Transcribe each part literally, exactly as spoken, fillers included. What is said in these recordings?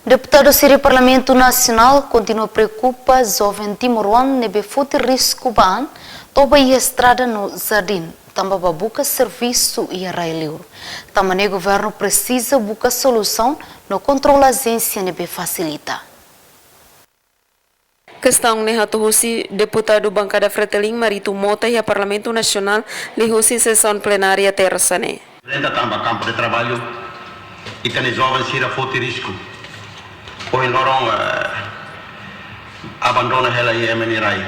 Deputadu sira Parlamentu Nasionál kontinua preokupa joven timoroan ne'ebé foti risku ba an toba iha estrada no jardín, tanba bá buka servisu iha rai-li'ur. Tanba ne'e governu presiza buka solusaun no kontrola ajénsia ne'ebé fasilita. Kestaun ne'e hato'o husi deputadu bankada Fretilin Marito Mota iha Parlamentu Nasionál liuhusi sesaun plenária Tersa ne'e. Renta tanba kampu de traballu, ita-nia joven sira foti risku. Ohin loron, eh, abandona hela iha ema nia rai.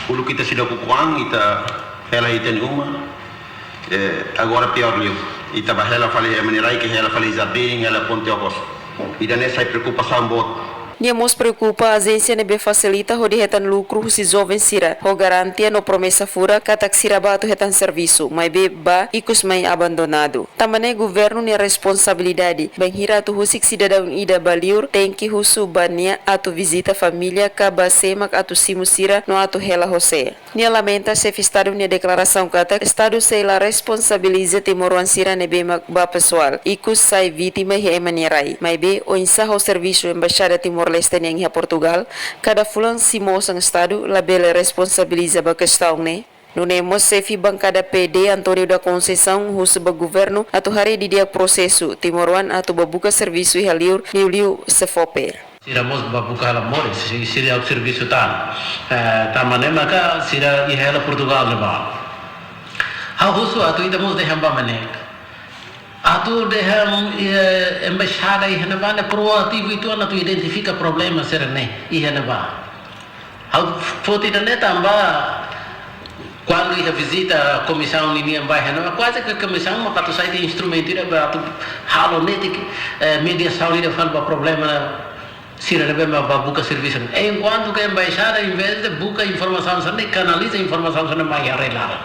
Uluk ita seidauk ukun an, ita hela iha ita-nia uma. Eh, agora piór liu. Ita bá hela fali iha ema nia rai, ke hela fali jardín, hela ponte okos. Ida-ne'e sai preokupasaun boot. Nia mós preokupa ajénsia ne'ebé fasilita hodi hetan lukru husi joven sira, ho garantia no promesa furak katak sira bá atu hetan servisu, maibé bá ikus mai abandonadu. Tanba ne'e governu nia responsabilidade, bainhira atu husik sidadaun ida bá li'ur, tenke husu ba nia atu vizita família ka ba sé mak atu simu sira no atu hela ho sé. Nia lamenta xefe Estadu nia deklarasaun katak Estadu sei la responsabiliza timoroan sira ne'ebé mak bá pesoál, ikus sai vítima iha ema nia rai. Maibé, oinsá ho servisu Embaixada Timor-Leste nian iha Portugal, kada fulan sei mosan Estadu labele responsabiliza ba kestaun ne'e? Nune'e mós xefe bankada P D António da Conceição husu ba governu atu haree didi'ak prosesu timoroan atu bá buka servisu iha li'ur liuliu SEFOPE. Sira mós bá buka hela moris, si-, sira iha servisu tan. Eh, tanba ne'e maka sira iha hela Portugal ne'ebá. Ha'u husu atu ita mós dehan ba mane. Atu dehan, eh, embaixada iha ne'ebá ne'e proativu uitoan atu identifika problema sira-ne'e iha ne'ebá. Ha'u foti ida-ne'e tanba kuandu iha vizita komisaun ninian bá iha ne'ebá, kuaze ke komisaun maka atu sai de'it instrumentu ida ba atu halo netik, eh, mediasaun ida fali ba problema sira ne'ebé mak bá buka servisu. Enkuantu ke embaixada, envezde buka informasaun sira-ne'e, kanaliza informasaun sira-ne'e mai iha rai laran.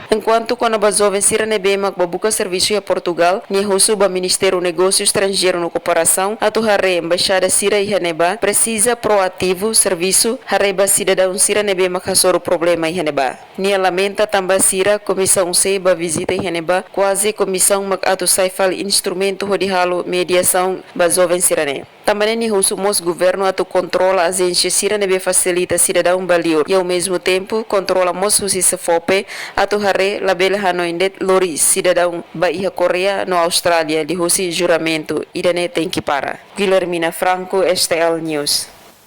Enkuantu kona-ba joven sira ne'ebé mak bá buka servisu iha Portugal, nia husu ba Ministériu Negósiu Estranjeiru no Kooperasaun atu haree embaixada sira iha ne'ebá presiza proativu servisu haree ba sidadaun sira ne'ebé mak hasoru problema iha ne'ebá. Nia lamenta tanba sira komisaun sei bá vizita iha ne'ebá, kuaze komisaun mak atu sai fali instrumentu hodi halo mediasaun ba joven sira-ne'e. Tanba ne'e nia husu mós governu atu kontrola ajénsia sira ne'ebé fasilita sidadaun bá li'ur, i ao mesmo tempo kontrola mós husi SEFOPE atu haree labele hanoin de'it lori sidadaun bá iha Koreia no Austrália liuhusi juramentu, ida-ne'e tenke para. Guilhermina Franco, S T L News.